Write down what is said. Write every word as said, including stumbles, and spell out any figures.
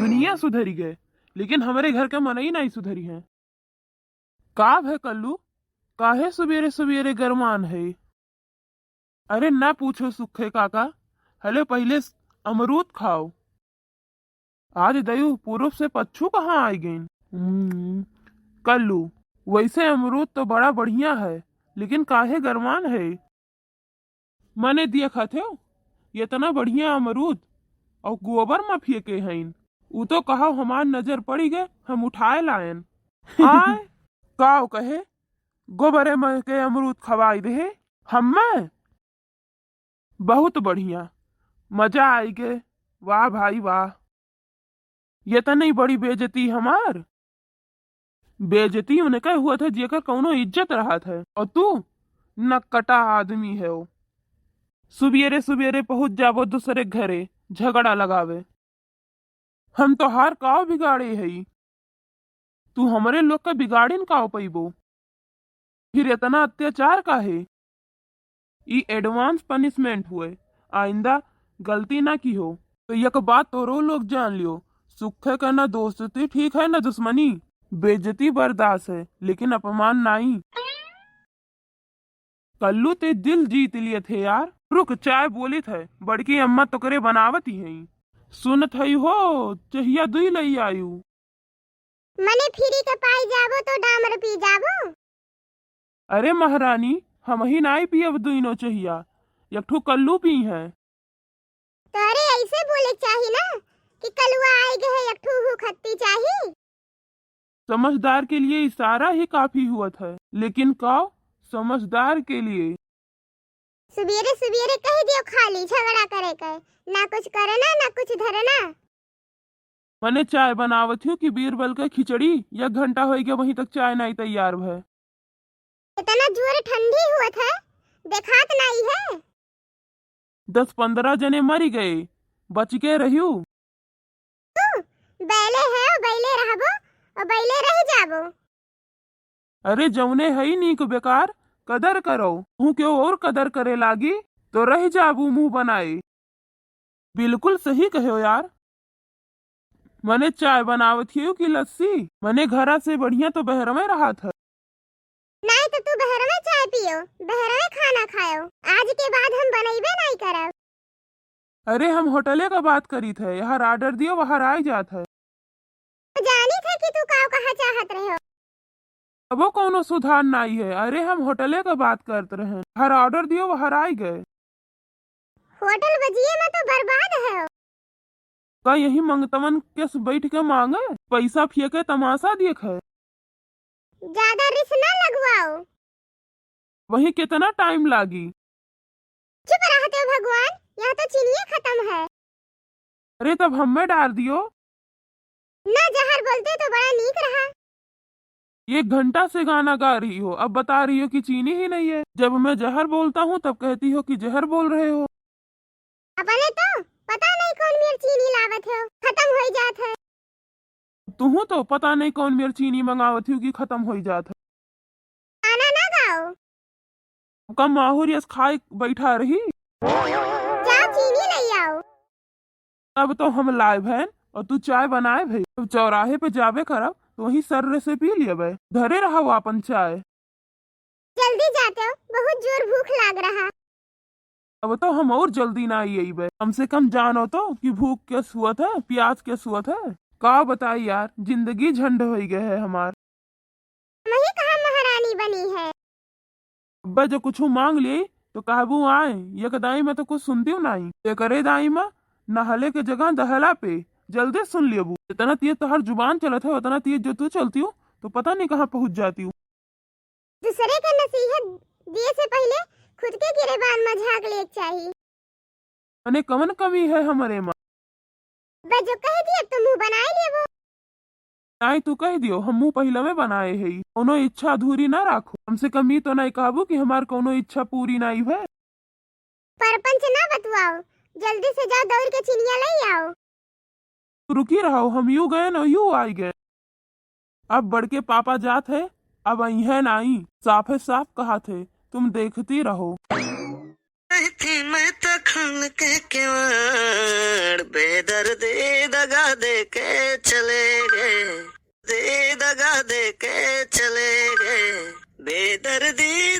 दुनिया सुधरी गए, लेकिन हमरे घर के मनई नाई सुधरी हैं। का भे कल्लू, काहे सुबेरे सुबेरे गरमान है? अरे ना पूछो सुखे काका, हले पहिले अमरूद खाओ। आज दयू पूरब से पच्छू कहाँ आई गईन? हम्म, कल्लू, वैसे अमरूद तो बड़ा बढ़िया है, लेकिन काहे गरमान है? मने देखत हो, इतना बढ़िया अमरूद और गोबर में फेंके हईन। उ तो कहो हमार नजर पड़ी गए, हम उठाए लायन। आय, काव कहे, गोबरे में के अमरूद खवाई दे हम्मे। बहुत बढ़िया, मजा आई गे। वाह भाई वाह, ये तो नहीं बड़ी बेइज्जती हमार। बेइज्जती उनके हुआ था जेकर कौनो इज्जत रहत है, और तू नकटा आदमी है। सुबेरे सुबेरे पहुंच जाबो दूसरे घरे झगड़ा लगावे। हम तोहार काव बिगाड़े हई? तू हमरे लोग के बिगाड़िन काव पइबो? फिर इतना अत्याचार काहे? ई advance punishment हुए, आइंदा गलती ना किहो। तो एक बात तोरो लोग जान लियो, सुखे का ना दोस्ती ठीक है ना दुश्मनी। बेइज्जती बर्दाश्त है, लेकिन अपमान नाई। कल्लू ते दिल जीत लिए थे यार। रुक, चाय बोलित है, बड़की अम्मा तोकरे बनावत ही हैं। सुनत हई हो, चहिया दुई लई आयु। मने फ्री के पाई जाबो तो डामर पी जाबो। अरे महारानी, हम ही नाई पियब दुइनो चहिया, एक ठो कल्लू पी हैं। तो अरे ऐसे बोले के चाही ना कि कलुआ आए गए है, एक ठो हु खत्ती चाही। समझदार के लिए इशारा ही काफी हुआ था, लेकिन का समझदार के लिए। सुबेरे सुबेरे कह दियो खाली झगड़ा करे के, ना कुछ करना ना कुछ धरना। मने चाय बनावत हूँ कि बीरबल के खिचड़ी, एक घंटा होई गया वहीं तक चाय नाई तैयार भय। इतना जोर ठंडी हुआ था, देखात नाई है। दस पन्द्रह जने मरी गए, बच के रहियो। तू बैले है, बैले रहबो और बैले रह जाबो। अरे जौने हई नीक बेकार, कदर करो, हूँ क्यों और कदर करे लागी, तो रह जाबू मुंह बनाए। बिल्कुल सही कहो यार। मने चाय बनावत हियो कि लस्सी? मने घरा से बढ़िया तो बहरवे रहा था। नाई तो तू बहरवे चाय पियो, बहरवे खाना खायो। आज के बाद हम बनैबे नाई करब। अरे हम होटले का बात करी थे, यहाँ order दियो, वहाँ आई जात है। तो जानी थे कि तू काव कहा चाहत रहे हो। अबो कौनो सुधार नाई है। अरे हम होटले का बात करत रहे, हर order दियो, हर आई गए। होटल बजिए में तो बर्बाद है। का यही मंगतवन के बैठ के मांगे, पैसा फेंके तमाशा देखे। ज्यादा रिस ना लगवाओ। वही कितना टाइम लागी? चुप रहते हो भगवान, यहाँ तो चीनिये खत्म है। अरे तब हमें डार दियो। ना जहर बोलते तो बड़ा नीक रहा। एक घंटा से गाना गा रही हो, अब बता रही हो कि चीनी ही नहीं है। जब मैं जहर बोलता हूँ तब कहती हो कि जहर बोल रहे हो। अपने तो पता नहीं कौन मेर चीनी लावत हो, खत्म हो जात है। तुहू तो पता नहीं कौन मेर चीनी मंगावत हो कि खत्म हो जात है। गाना ना गाओ। का माहौर यस खाए बैठा रही। जाओ चीनी ले आओ। तब तो हम लाए भैन और तू चाय बनाए भई। जब चौराहे पे जाबे करब तो वहीं सर्र से पी लेबे। धरे रहो अपन चाय। जल्दी जाते हो, बहुत जोर भूख लाग रहा। अब तो हम और जल्दी ना आई अइबे। कम से कम जानो तो कि भूख के सुअत है, प्यास के सुअत है। का बताई यार, जिंदगी झंड होई गए है हमार। वही कहाँ महारानी बनी है। अब्बा जो कुछ मांग ले तो कहबू आए, एक दाई में तो कुछ सुनती हूँ नहीं। एकरे दाई में नहले के जगह दहला पे। जल्दी सुन लेबू। जितना तेज तोहर जुबान चलत है उतना तेज जो तू चलती हूँ तो पता नहीं कहाँ पहुँच जाती हूँ। दूसरे के नसीहत दिए से पहिले खुद के गिरेबान में झांक ले के चाही। मने कवन कमी है हमरे में? बस जो कह दिए तो मुंह बनाए लेबो। नाई तू कह दियो, हम मुंह पहिले में बनाए है, कोनो इच्छा अधूरी ना राखो। कम से कम ई तो नाई कहबू कि हमार कोनो इच्छा पूरी नाई है। परपंच ना बतवाओ, जल्दी से जाओ दौड़ के चिनिया ले आओ। रुकी रहो, हम यू गए न यू आई गए। अब बड़के पापा जात है, अब अइहे नाई, साफे साफ कहत है, तुम देखती रहो। नहीं थी मैं तो खोल के केवाड़, बेदर्दी दगा दे के चले गए, दे दगा दे के चले गए, बेदर्दी